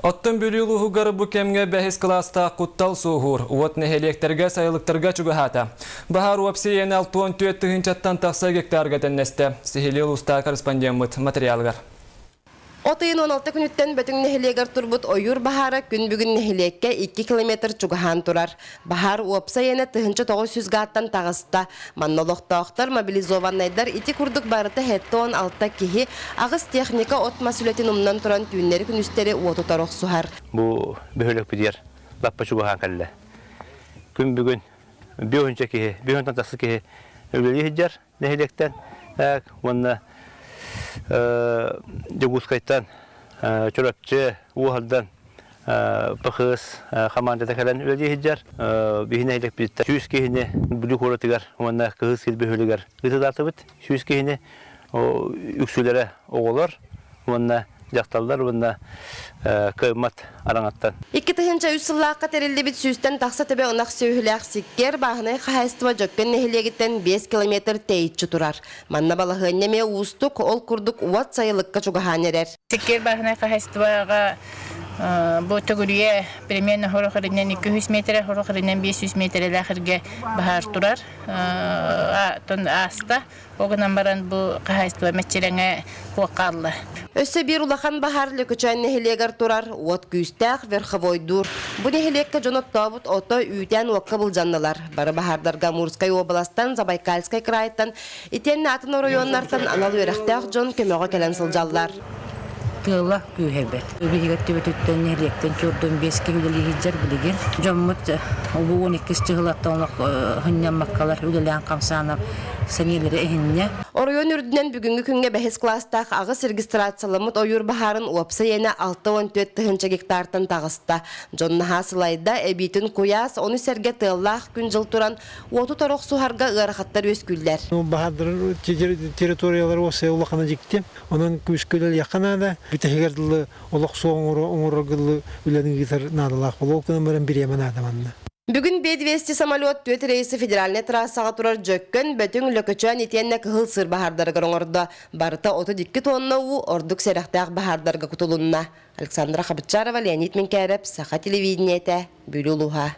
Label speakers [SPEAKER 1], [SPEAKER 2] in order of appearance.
[SPEAKER 1] Оттон Бүлүү улууһугар бу кэмҥэ бэһис кылаастаах куттал суоһуур, уот нэһилиэктэргэ, сайылыктарга чугаһаата. Баһаар уопсай иэнэ 64 тыһыынчаттан тахса гектарга тэннэстэ. Сиһилии улуустаах корреспондеммыт материалыгар.
[SPEAKER 2] От ыйын 16 күнүттэн Бөтүҥ нэһилиэгэр турбут ойуур баһаара күн бүгүн нэһилиэккэ 2 километр чугаһаан турар. Баһаар уопсай иэнэ 1900 гааттан таҕыста. Манна олохтоохтор, мобилизованнайдар ити курдук барыта 76 киһи, аҕыс техника от-мас үлэтин умнан туран түүннэри-күнүстэри уоту утары охсуһар.
[SPEAKER 3] Бу бөһүөлэкпитигэр лаппа чугаһаан кэллэ. Күн бүгүн биэһүнчэ киһи, биэһүнтэн тахса киһи үлэлии сылдьар нэһилиэктэн уонна Дьокуускайтан Чурапчы, Уоһардан ПХС хамаандата кэлэн үлэлии сылдьар. Биһи нэһилиэкпититтэн 100 киһини Бүлүү куоратыгар уонна Кыһыл сир бөһүөлэгэр ыытылаатыбыт. 100 киһини үксүлэрэ оҕолор уонна дьахталлар уонна кыаммат араҥаттан.
[SPEAKER 2] 2003 сыллаахха тэриллибит сүүстэн тахса төбө ынах сүөһүлээх Сиккиэр бааһынай хаһаайыстыба Дьөккөн нэһилиэгиттэн 5 километр тэйиччи турар. Манна балаһыанньа эмиэ уустук, ол курдук уот сайылыкка чугаһаан эрэр.
[SPEAKER 4] Сиккиэр бааһынай хаһаайыстыбаҕа бу төгүрүйэ примерно сорох иринэн 200 метрэ, сорох иринэн 500 метрэлээх иргэ баһаар турар. Тон ааста. Ол гынан баран бу хаһаайыстыба мэччирэҥэ суох хаалла.
[SPEAKER 2] Өссө биир улахан баһаар Лөкөчөөн нэһилиэгэр турар, уот күүстээх Верховойдуур. Бу нэһилиэккэ дьон оттообут ото үүтээн уокка былдьаннылар. Бары баһаардарга Амурскай уобаластан, Забайкальскай крайтан, итиэннэ атын оройуоннартан анал үөрэхтээх дьон көмөҕө кэлэн сылдьаллар.
[SPEAKER 5] Тыала күүһэбэт. Биһиги өттүбүтүттэн нэһилиэктэн чуордун биэс киһи үлэлии сылдьар билигин. Дьоммут улуу 12 чыһылаттан олох сынньаммаккалар үлэлээн хамсаанап сэниэлэрэ иһиннэ.
[SPEAKER 2] Оройуон үрдүнэн бүгүҥҥү күҥҥэ бэһис кылаастаах аҕыс регистрацияламмыт ойуур баһаарын уопсай иэнэ 64 тыһыынча гектартан таҕыста. Дьон наһаа сылайда, эбиитин куйаас, ону сэргэ тыаллаах күн-дьыл туран, уоту торохсуһарга ыарахаттар үөскүүллэр.
[SPEAKER 6] Баһаардар территориялара уопсай улахана дьикти. Онон күүскэ үлэлиэххэ наада. Бүтэһигэр дылы олох суох оҥорорго дылы үлэни ыытар наадалаах буолуо. Ол гынан баран бириэмэ наада манна.
[SPEAKER 2] Бүгүн Б-200 самолет түөрт рейси федеральнай трассаҕа турар Дьөккөн, Бөтүҥ, Лөкөчөөн итиэннэ Кыһыл Сыыр баһаардарыгар оҥордо. Барыта 32 тонна уу ордук сэрэхтээх баһаардарга кутулунна. Александра Хабычарова, Леонид Минкээрэп, Саха телевидениетэ, Бүлүү улууһа.